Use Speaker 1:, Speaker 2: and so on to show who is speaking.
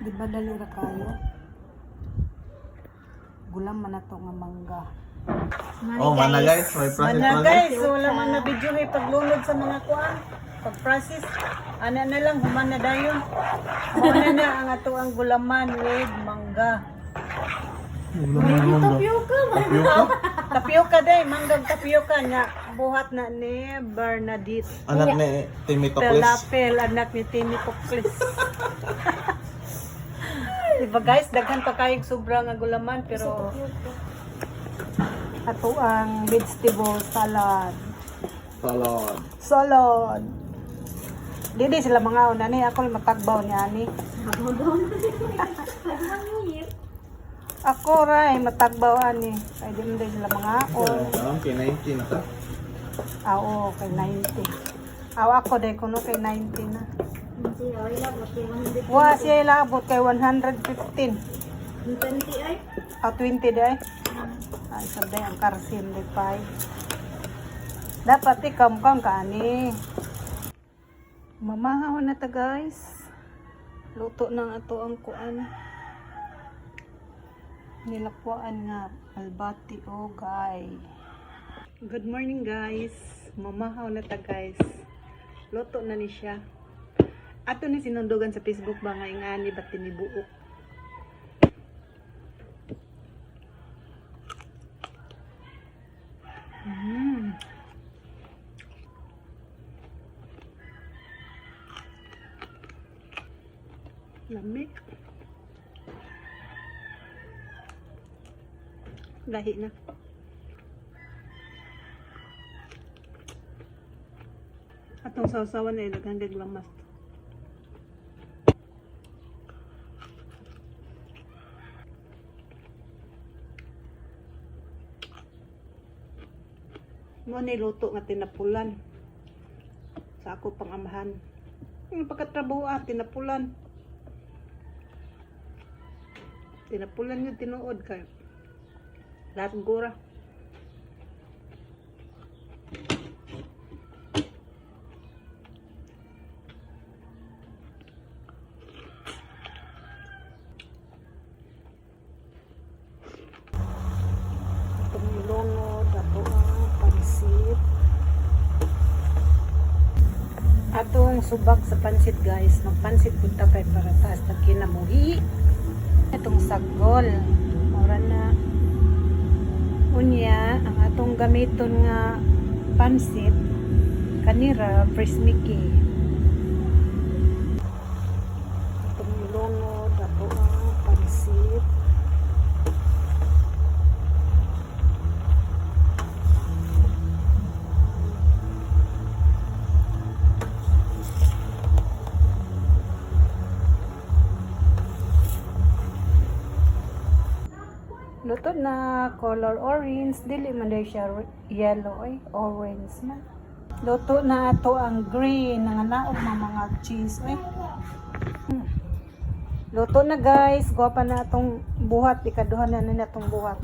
Speaker 1: Di ba dali ra kayo? Gulam man na to nga mangga.
Speaker 2: Oh, mana guys, may process
Speaker 3: Mana
Speaker 2: process.
Speaker 3: guys, wala man na video hay paglunod sa mga kuan. Pag process, ana na lang human na dayon. Mao na ang ato ang gulaman with mangga.
Speaker 2: Tapioca. Tapioca?
Speaker 3: Tapioca day, manggag tapioca nya buhat na ni Bernadette.
Speaker 2: Anak ni Timmy Toklis.
Speaker 3: Pelapel, anak ni Timmy Toklis. Diba guys, daghan pa kayog sobra nga gulaman pero
Speaker 1: Ato ang vegetable salad.
Speaker 2: Salad.
Speaker 1: Salad. Dili sila mga una ni ako lang matagbaw ni ani. Ako ra ay matagbaw ani. Kay di man day sila mga on.
Speaker 2: Okay, 90 na ka.
Speaker 1: Ah, oo, kay 90. Aw ako day kuno kay 90 na. Wa siya ilabot kay 115. Ah, 20 day. Ay, sabday ang karsin day pay. Dapat ikaw kang kaani. Mamahaw na ta guys. Luto ng ato ang kuan. Nilakwaan nga albati o gay.
Speaker 3: Good morning guys. Mamahaw na ta guys. Luto na ni siya. Ato ni sinundugan sa Facebook ba nga ingani ba't tinibuok. Lamig. Lahi na. Atong sausawan ay daghang lamas. Mo ni luto nga tinapulan sa ako pang amahan. Yung pagkatrabaho ah, tinapulan. Tinapulan yung tinuod kayo. Lahat gura.
Speaker 1: Atong ilongod, ato ang pansit. Atong subak sa pansit guys, magpansit pud ta kay para taas na kinabuhi. Atong sagol, mura na. Unya, ang atong gamiton nga pansit kanira Fresh Mickey. Atong ilongod, ato ang pansit. Luto na color orange, dili man day siya yellow ay orange na. Luto na ato ang green nga naog mga mga cheese ay. Luto na guys, gwapa na atong buhat, ikaduha na na atong buhat.